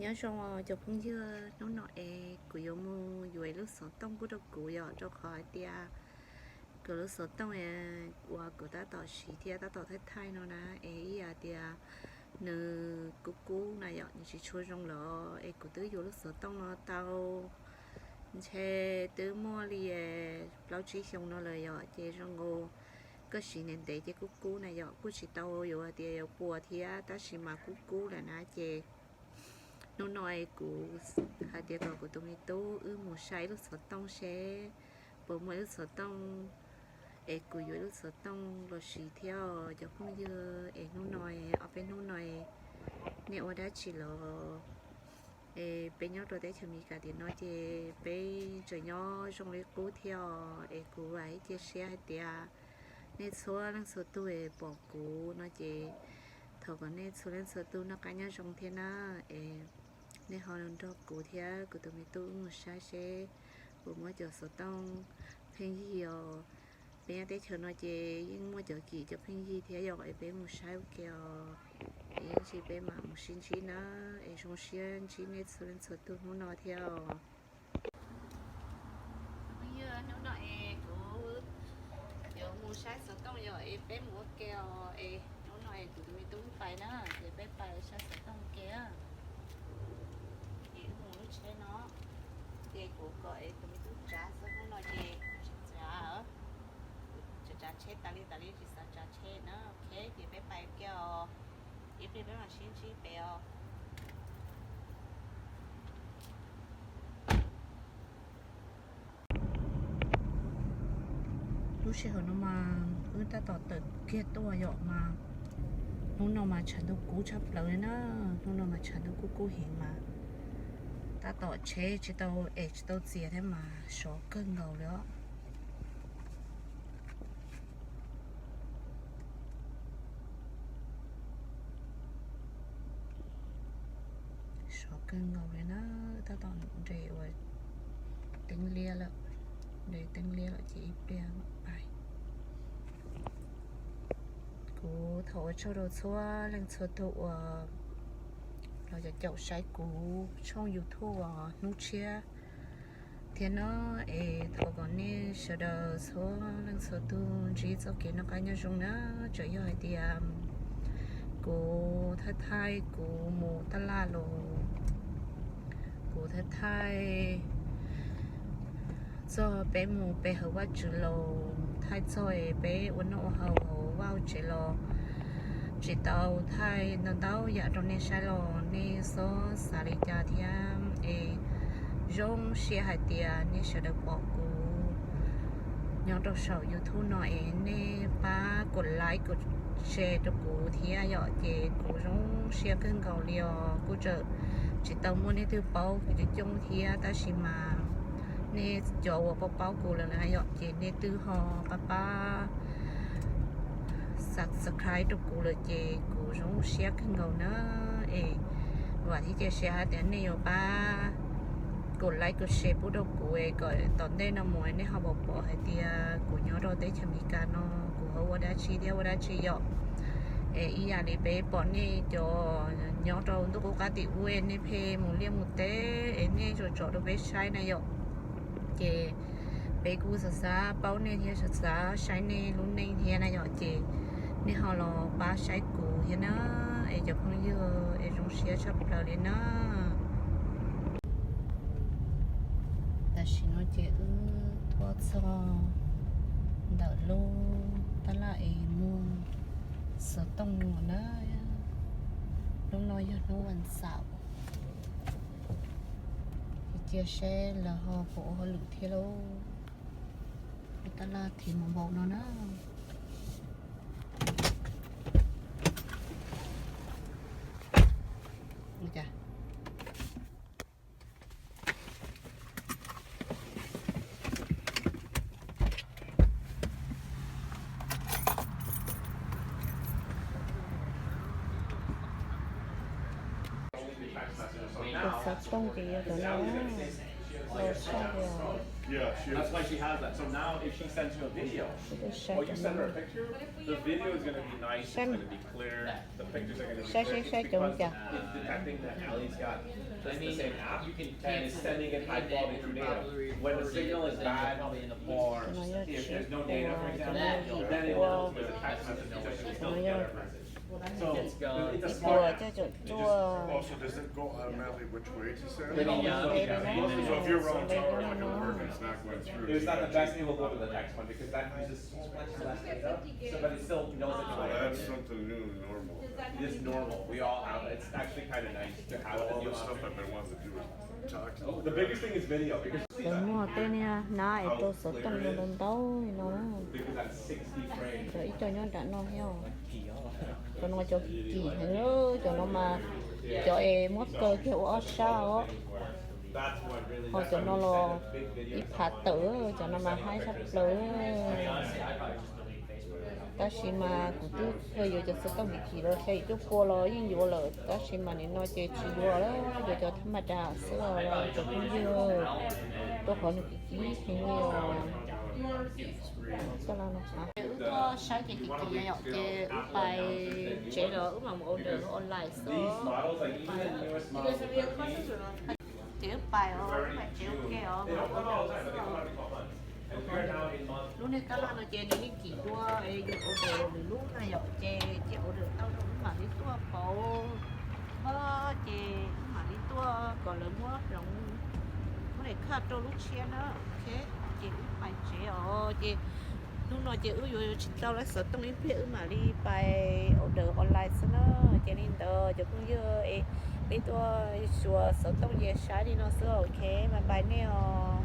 Nyob zoo cov phooj ywg, hnub no es kuv yuav mus yuav ib lub xov tooj pub rau kuv yom, rau qhov hais tias kuv lub xov tooj uas kuv tab tom siv thiab tab tom thaij thaij no na, es ib yam tias nws kub kub na yom, nws tsis tshua zoo lawm, es kuv twb yuav lub xov tooj no tau ntshe twb muaj li plaub tsib xyoo no lawm yom, ces zoo nkaus koj siv ntev ntev ces kub kub na yom, kuj tsis tau yuav hais tias yuav puas thiab, tab sis mas kub kub lawm na ces hnub no es kuv hais tias kom kuv tus me tub wb mus saib ib lub xov tooj seb puas muaj ib lub xov tooj es kuv yuav ib lub xov tooj los siv thiab os cov phooj ywg. Es hnub no, ob peb hnub no nej ua dab tsi los? Es peb nyob rau teb chaws Amelikas tim no ces peb tseem nyob zoo li qub thiab os. Es kuv vam thiab cia siab hais tias nej txhua leej txhua tus es pom kuv no ces thov kom nej txhua leej txhua tus noj qab nyob zoo thiab na. Es nej ho nrog kuv thiab kuv tus me tub mus saib seb puas muaj cov xov tooj pheej yig os. Peb nyob teb chaws no ces yeej muaj cov kim cov pheej yig thiab yom, es peb mus saib ua ke os. Es yeej tsis peb mam mus sib ntsib na, es zoo siab ntsib nej txhua leej txhua tus hnub no thiab os. Hnub no es kuv yuav mus saib xov tooj yom, es peb mus ua ke os. Es hnub no es kuv tus me tub pais na, ces peb pais saib xov tooj ua ke. Es wb mus lub tsheb no, ces kuv kom es tus me tub tsav xwb, hnub no ces tsis tsav, tsav tsheb tas li tas li tsis xav tsav tsheb na. Ok, ces peb pais ua ke os, ib pliag peb mam sib ntsib pem os. Lub sij hawm no mas wb tab tom tawm kiag tuaj yom mas hnub no mas tshav ntuj kub tshaj plaws li na. Hnub no mas tshav ntuj kub kub heev mas tab tom tsheb tsis tau es tsis tau txias thiab mas sov kawg nkaus li os. Sov kawg nkaus li na, tab tom nres uas teeb liab lawm, nres teeb liab lawm ces ib pliag mam pais. Kuv thov ua tsaug rau txhua leej txhua tus uas los caum saib kuv tshooj YouTube uas hnub tshiab thiab no, es thov kom nej sawv daws txhua leej txhua tus ntsib txoj kev noj qab nyob zoo na. Txawm yog hais tias kuv thaij thaij kuv mus taj laj los, kuv thaij thaij txog peb mus pe hawm Vajtswv los, thaij txog peb ua noj ua haus hauv vaj hauv tsev los, tsis tau thaij ntau ntau yam rau nej saib los nej txhob xav li cas thiab. Es zoo siab hais tias nej sawv daws pom kuv nyob rau saum YouTube no es nej pab kom like kom share rau kuv thiab yom, ces kuv zoo siab kawg nkaus li os. Kuj tseem tsis tau muaj leej twg paub kuv coob coob thiab, tab sis mas nej cov uas paub paub kuv lawm na yom, ces nej twb ho pab pab subscribe rau kuv lawm ces kuv zoo siab kawg nkaus na. Es vam thiab cia siab hais tias nej yuav pab kom like kom share pub rau kuv es kom tom ntej no mus nej ho pom pom hais tias kuv nyob rau teb chaws Amelikas no kuv ho ua dab tsi thiab ua dab tsi yom. Es ib yam li peb pom nej cov nyob rau ntuj qub qab tim ub nej pheej mus liaj mus teb es nej tsom tsom rau peb saib na yom. Ces peb kuj xav xav paub nej thiab xav xav saib nej lub neej thiab na yom, ces nej ho los pab saib kuv thiab na. Es cov phooj ywg es zoo siab tshaj plaws li na. Tam sim no ces wb tuaj txog ntawm lub taj laj es muag xov tooj no na. Hnub no yog hnub vas xaum, cia seb lawv ho puas ua hauj lwm thiab lauj. Lub taj laj thiv mus npaum no na. Tus xov tooj ces yog tus no, tus xov tooj ces Yeah, she That's why she has that. So now if she sends you a video, Tus saib or you cov send her a no. Picture, the video is going to be nice, it's Saib, going to be clear, the pictures are going to be saib clear. Saib It's saib cov because cas. It's detecting that Allie's got the same app and it's sending in high quality through data. When the signal is bad or if there's no data, for example, then it knows there's a text message because she'll still get a message. So it's a smart app. It just, also, does it go automatically which way to send? So if you're around tower, like at work, it's not going through. It's not the best thing. We'll go to the next one because that uses so much less data, so, but it still knows it's. Oh, that's something new and normal. It is normal. We all have it. It's actually kind of nice to have. All the stuff I've been wanting to do is talk to. The biggest thing is video because. Cov muag tej niag hnab es rau xov tooj no ntau ntau li no. Cov ib co nyob nram no thiab. Cov no cov kim kim heev, cov no mas cov es muab kaw kiag ua ob sab os. Ho cov no los ib phav tawm, cov no mas haib tshaj plaws. Tab sis mas kuv twb yuav cov xov tooj kim kim los xya yim cuaj pua los yeej yuav lawm, tab sis mas nim no ces tsis yuav lawm, yuav cov thab maj das xwb os cov phooj ywg, rau qhov nws kim kim heev li os. Wb tuaj saib ces kim kim yom, ces wb pais tsev los wb mam mus order online xwb. Ces wb pais os, wb pais tsev ua ke os, mam order xwb os. Lub niag tab laj no ces nws yeej kim dua, yus order lwm lub na yom, ces cia order tau rau wb mam li tuaj pauv. Ho ces wb mam li tuaj kom lawv muab hloov, muab daim khaj rau lub tshiab na. Ok, ces wb pais tsev os. Ces hnub no ces wb yuav tsis tau lawv xov tooj ib pliag, wb mam li pais order online xwb na. Ces li ntawd cov phooj ywg, es peb tuaj xyuas xov tooj ces saib li no xwb, ok, bye bye nej os.